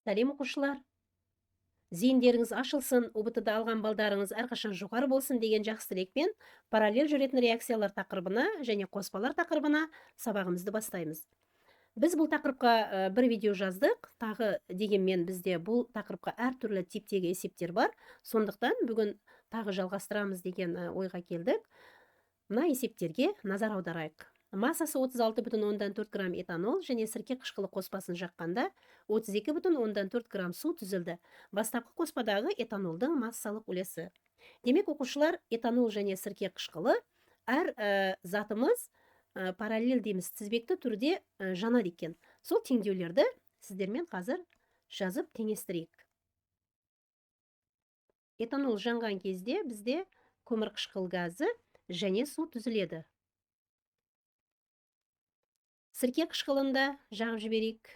Сәлем, оқушылар! Зейіндеріңіз ашылсын, ҰБТ-да алған балдарыңыз әрқашан жоғары болсын деген жақсы тілекпен параллель жүретін реакциялар тақырыбына және қоспалар тақырыбына сабағымызды бастаймыз. Біз бұл тақырыпқа бір видео жаздық. Тағы дегенмен бізде бұл тақырыпқа әртүрлі типтегі есептер бар. Сондықтан бүгін тағы жалғастырамыз деген ойға келдік. Мына есептерге назар аударайық. Массасы 36,4 грамм этанол және сірке қышқылы қоспасын жаққанда 32,4 грамм су түзілді. Бастапқы қоспадағы этанолдың массалық үлесі. Демек, оқушылар, этанол және сірке қышқылы әр затымыз параллель дейміз, тізбекті түрде жанады екен. Сол теңдеулерді сіздермен қазір жазып теңестірейік. Этанол жанған кезде бізде көмір қышқыл газы және су түзіледі. Сірке қышқылын да жағып жіберейік.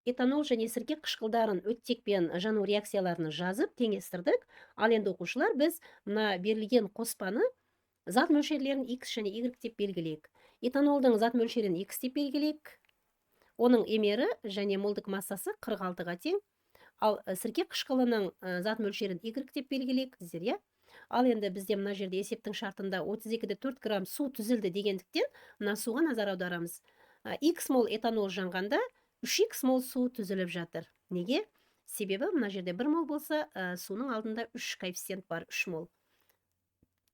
Этанол және сірке қышқылдарын оттекпен жану реакцияларын жазып теңестірдік. Ал енді, оқушылар, біз мына берілген қоспаны зат мөлшерлерін X және Y деп белгілейік. Этанолдың зат мөлшерін X деп белгілейік. Оның эмері және молдық массасы 46-ға тең. Ал сірке қышқылының зат мөлшерін Y деп белгілейік, сіздер, иә? Ал енді бізде мына жерде есептің шартында 32,4 грамм су түзілді дегендіктен мына суға назар аударамыз. X мол этанол жанғанда 3x мол су түзіліп жатыр. Неге? Себебі мына жерде 1 мол болса, суның алдында 3 коэффициент бар, 3 мол.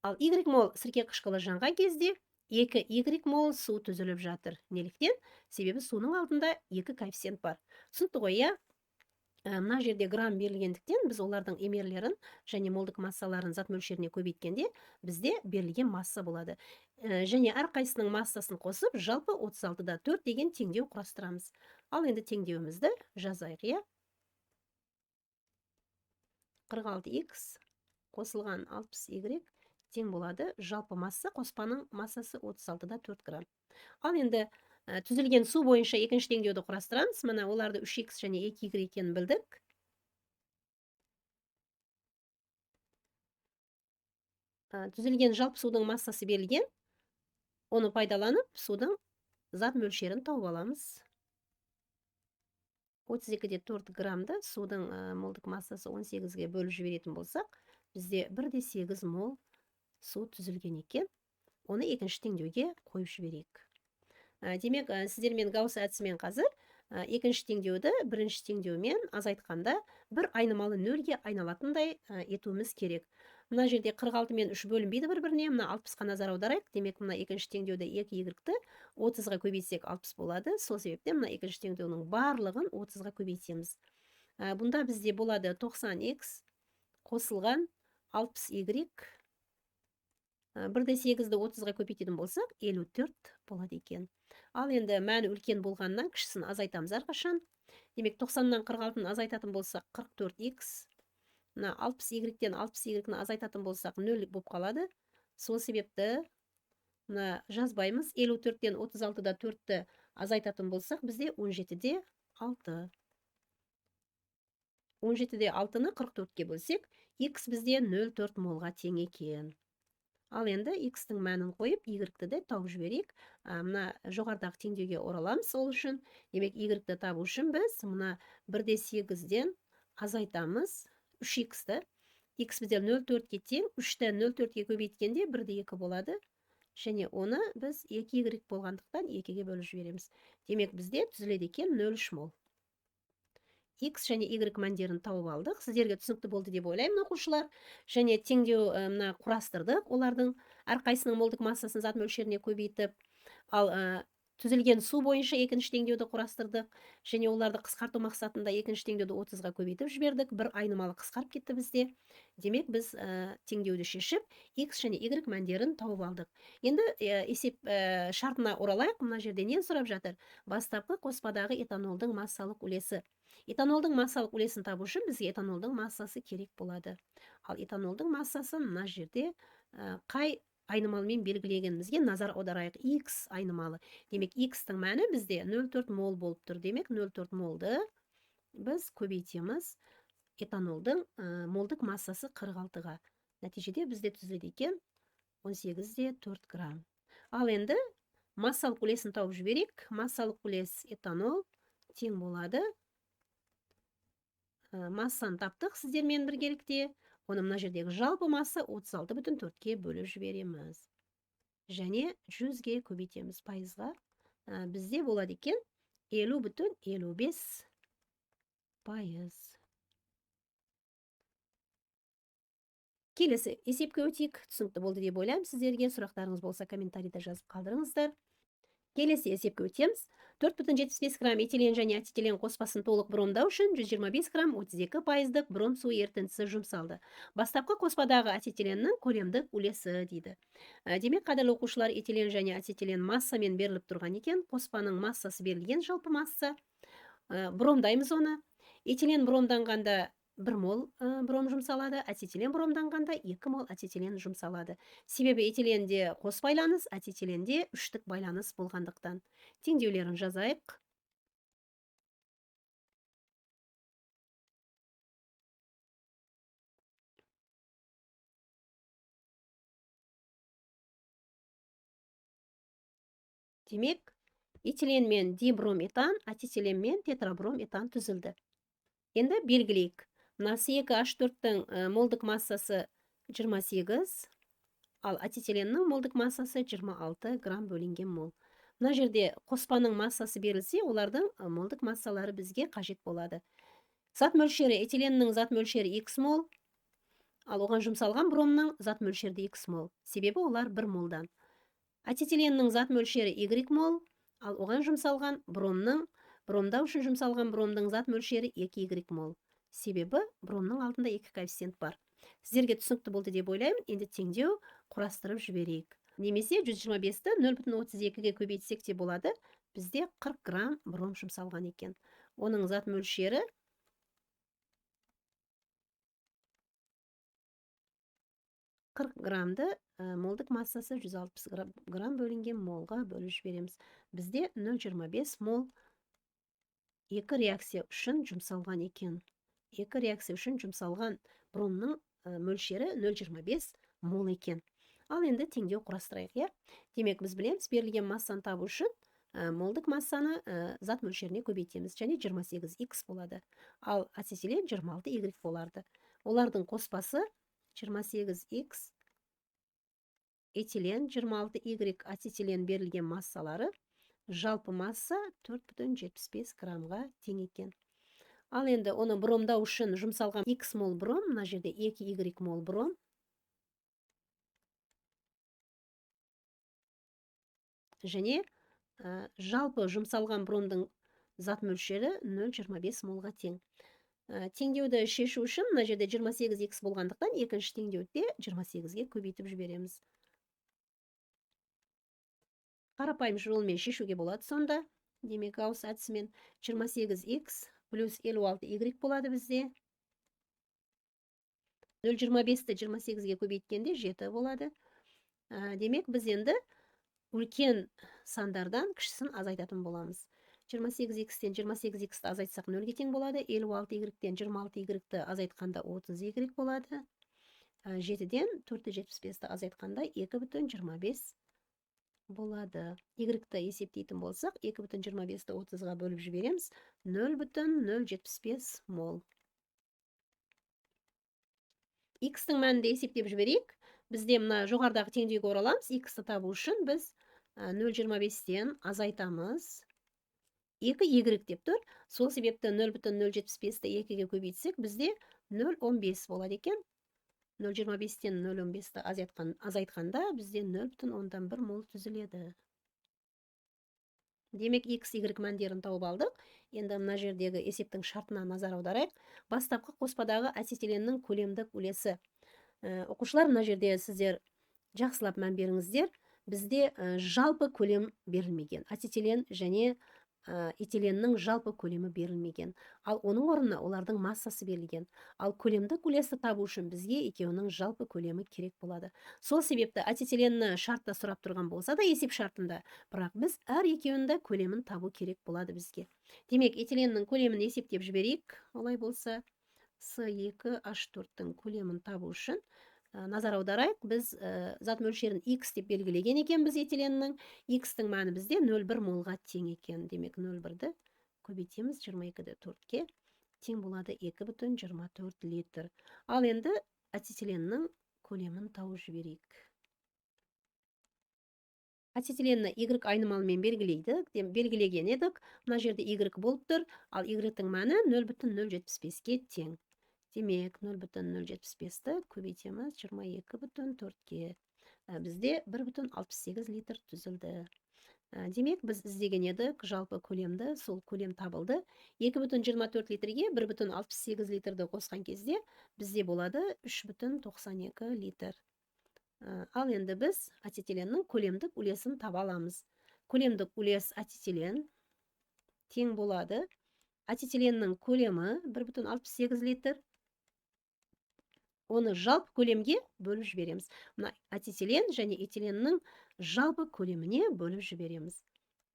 Ал Y мол сірке қышқылы жанған кезде 2 Y мол су түзіліп жатыр. Неліктен? Себебі суның алдында 2 коэффициент бар. Түсінікті ғой, иә? Мына жерде грамм берілгендіктен біз олардың эмерлерін және молдық массаларын зат мөлшеріне көбейткенде бізде берілген масса болады. Және әрқайсысының массасын қосып жалпы 36,4 деген теңдеу құрастырамыз. Ал енді теңдеуімізді жазайық, иә? 46 х қосылған 60 y тең болады. Жалпы масса қоспаның массасы 36,4 грамм. Ал енді түзілген су бойынша екінші теңдеуді құрастырамыз. Мына оларды 3x және 2y екенін білдік. Түзілген жалпы судың массасы берілген. Оны пайдаланып, судың зат мөлшерін тауып аламыз. 32,4 граммды судың молдық массасы 18-ге бөліп жіберетін болсақ, бізде 1,8 мол су түзілген екен. Оны екінші теңдеуге қойып жіберейік. Демек, сіздермен Гаусс әдісімен қазір екінші теңдеуді бірінші теңдеумен азайтқанда бір айнымалы нөлге айналатындай етуіміз керек. Мына жерде 46 мен 3 бөлінбейді бір-біріне, мына 60-қа назар аударайық. Демек, мына екінші теңдеуді екі y-ті 30-ға көбейтсек 60 болады. Сол себептен мына екінші теңдеудің барлығын 30-ға көбейтеміз. Бұнда бізде болады 90x қосылған 60y. 1,8-ді 30-ға көбейтетін болсақ, 54 болады екен. Ал енді мәні үлкен болғаннан кішісін азайтамыз әрқашан. Демек, тоқсаннан қырық алтыны азайтатын болсақ, 44x. Мына 60y-тен 60y-ні азайтатын болсақ, 0 болып қалады. Сол себепті мына жазбаймыз. 54-тен 36,4-ті азайтатын болсақ, бізде 17,6. 17,6-ны 44-ке бөлсек, x бізде 0,4 молға тең екен. Ал енді x-тің мәнін қойып, y-ті де тауып жіберейік. Мына жоғарыдағы теңдеуге ораламыз ол үшін. Демек, y-ті табу үшін біз мына 1,8-ден азайтамыз 3x-ті. X бізде 0,4-ке тең, 3-ті 0,4-ке көбейткенде 1,2 болады. Және оны біз 2y болғандықтан 2-ге бөліп жібереміз. Демек, бізде түзіледі екен 0,3 мол. X және Y мәндерін тауып алдық. Сіздерге түсінікті болды деп ойлаймын, оқушылар. Және теңдеу мына құрастырдық. Олардың әрқайсысының молдық массасын зат мөлшеріне көбейтіп. Ал түзілген су бойынша екінші теңдеуді құрастырдық. Және оларды қысқарту мақсатында екінші теңдеуді 30-ға көбейтіп жібердік. Бір айнымалы қысқарып кетті бізде. Демек, біз теңдеуді шешіп, X және Y мәндерін тауып алдық. Енді есеп шартына оралайық. Мына жерде нені сұрап жатыр? Бастапқы қоспадағы этанолдың массалық үлесі. Этанолдың массалық үлесін табу үшін бізге этанолдың массасы керек болады. Ал этанолдың массасы мына жерде қай айнымалымен белгілегенімізге назар аударайық. X айнымалы. Демек, X-тің мәні бізде 0,4 мол болып тұр. Демек, 0,4 молды біз көбейтеміз этанолдың молдық массасы 46-ға. Нәтижеде бізде түзіледі екен 18,4 грамм. Ал енді Массалық үлесін тауып жіберейік. Массалық үлес этанол тең болады. Массаны таптық сіздермен біргелікте. Оны мына жердегі жалпы масса 36,4-ке бөліп жібереміз. Және 100-ге көбейтеміз пайызға. Бізде болады екен 50,55%. Келесі есепке өтейік. Түсінікті болды деп ойлаймын сіздерге. Сұрақтарыңыз болса комментарийде жазып қалдырыңыздар. Келесі есепке өтеміз. 4,75 грамм этилен және ацетилен қоспасын толық бромдау үшін 125 грамм 32% бром суы ерітіндісі жұмсалды. Бастапқы қоспадағы ацетиленнің көлемдік үлесі дейді. Демек, қадірлі оқушылар, этилен және ацетилен массамен беріліп тұрған екен. Қоспаның массасы берілген, жалпы масса. Бромдаймыз оны. Этилен бромданғанда 1 мол бром жұмсалады, ацетилен бромданғанда 2 мол ацетилен жұмсалады. Себебі этиленде қос байланыс, ацетиленде үштік байланыс болғандықтан. Теңдеулерін жазайық. Демек, этилен мен диброметан, ацетилен мен тетраброметан түзілді. Енді белгілейік. Мына С2H4-тің молдық массасы 28, ал ацетиленнің молдық массасы 26 грамм бөлінген мол. Мына жерде қоспаның массасы берілсе, олардың молдық массалары бізге қажет болады. Зат мөлшері, этиленнің зат мөлшері X мол, ал оған жұмсалған бромның зат мөлшері де X мол. Себебі олар 1 молдан. Ацетиленнің зат мөлшері Y мол, ал оған жұмсалған бромның, бромдау үшін жұмсалған бромдың зат мөлшері 2Y мол. Себебі бромның алдында 2 коэффициент бар. Сіздерге түсінікті болды деп ойлаймын. Енді теңдеу құрастырып жіберейік. Немесе 125-ті 0,32-ге көбейтсек те болады. Бізде 40 грамм бром жұмсалған екен. Оның зат мөлшері 40 граммды молдық массасы 160 грамм бөлінген молға бөліп жібереміз. Бізде 0,25 мол екі реакция үшін жұмсалған екен. Екі реакция үшін жұмсалған бромның мөлшері 0,25 мол екен. Ал енді теңдеу құрастырайық, иә? Демек, біз білеміз, берілген массаны табу үшін молдық массаны зат мөлшеріне көбейтеміз және 28x болады. Ал ацетилен 26y болады. Олардың қоспасы 28x этилен 26y ацетилен берілген массалары жалпы масса 4,75 граммға тең екен. Ал енді оны бромдау үшін жұмсалған X мол бром, мына жерде 2Y мол бром. Және жалпы жұмсалған бромдың зат мөлшері 0,25 молға тең. Теңдеуді шешу үшін мына жерде 28x болғандықтан екінші теңдеуді 28-ге көбейтіп жібереміз. Қарапайым жолмен шешуге болады сонда. Демек, Гаусс әдісімен 28x плюс 56y болады бізде. 0,25-ті 28-ге көбейткенде 7 болады. Демек, біз енді үлкен сандардан кішісін азайтатын боламыз. 28x-тен 28x-ті азайтсақ 0-ге тең болады. 56y-тен 26y-ті азайтқанда 30y болады. 7-ден 4,75-ті азайтқанда 2,25 болады. Y-ті есептейтін болсақ, 2,25-ті 30-ға бөліп жібереміз. 0,075 мол. X-тің мәнін де есептеп жіберейік. Бізде мына жоғарыдағы теңдеуге ораламыз. X-ті табу үшін біз 0,25-тен азайтамыз. 2y деп тұр. Сол себепті 0,075-ті 2-ге көбейтсек, бізде 0,15 болады екен. 0,25-тен 0,15-ті азайтқанда бізде 0,1 мол түзіледі. Демек, X, Y мәндерін тауып алдық. Енді мына жердегі есептің шартына назар аударайық. Бастапқы қоспадағы ацетиленнің көлемдік үлесі. Оқушылар, мына жерде сіздер жақсылап мән беріңіздер. Бізде жалпы көлем берілмеген. Ацетилен және этиленнің жалпы көлемі берілмеген. Ал оның орнына олардың массасы берілген. Ал көлемдік үлесті табу үшін бізге екеуінің жалпы көлемі керек болады. Сол себепті ацетиленні шартта сұрап тұрған болса да есеп шартында, бірақ біз әр екеуінің де көлемін табу керек болады бізге. Демек, этиленнің көлемін есептеп жіберейік. Олай болса, С2H4-тің көлемін табу үшін Назар аударайық, біз зат мөлшерін x деп белгілеген екенбіз этиленнің. X-тің мәні бізде 0,1 молға тең екен. Демек, 0,1-ді көбейтеміз 22-ді 4-ке, тең болады 2,24 литр. Ал енді ацетиленнің көлемін тауып жіберейік. Ацетиленні Y айнымалымен белгілейді, белгілеген едік. Мына жерде Y болып тұр, ал Y-тің мәні 0,075-ке тең. Демек, 0,075-ті көбейтеміз 22,4-ке. Бізде 1,68 литр түзілді. Демек, біз іздеген едік жалпы көлемді, сол көлем табылды. 2,24 литрге 1,68 литрді қосқан кезде бізде болады 3,92 литр. Ал енді біз ацетиленнің көлемдік үлесін таба аламыз. Көлемдік үлес ацетилен тең болады. Ацетиленнің көлемі 1,68 литр. Оны жалпы көлемге бөліп жібереміз. Мына ацетилен және этиленнің жалпы көлеміне бөліп жібереміз.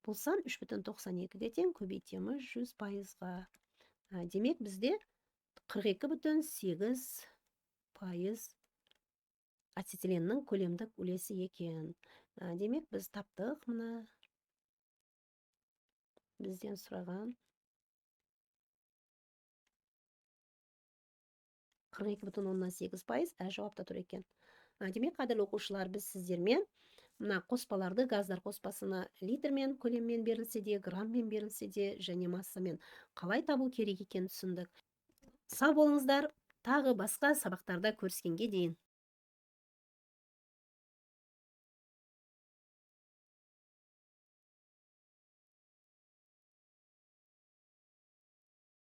Бұл сан 3,92-ге тең, көбейтеміз 100%-ға. Демек, бізде 42,8% ацетиленнің көлемдік үлесі екен. Демек, біз таптық мына бізден сұраған 42,8% жауапта тұр екен. Демек, қадірлі оқушылар, біз сіздермен мына қоспаларды, газдар қоспасына литрмен, көлеммен берілсе де, грамммен берілсе де және массамен қалай табу керек екенін түсіндік. Сау болыңыздар, тағы басқа сабақтарда көріскенге дейін.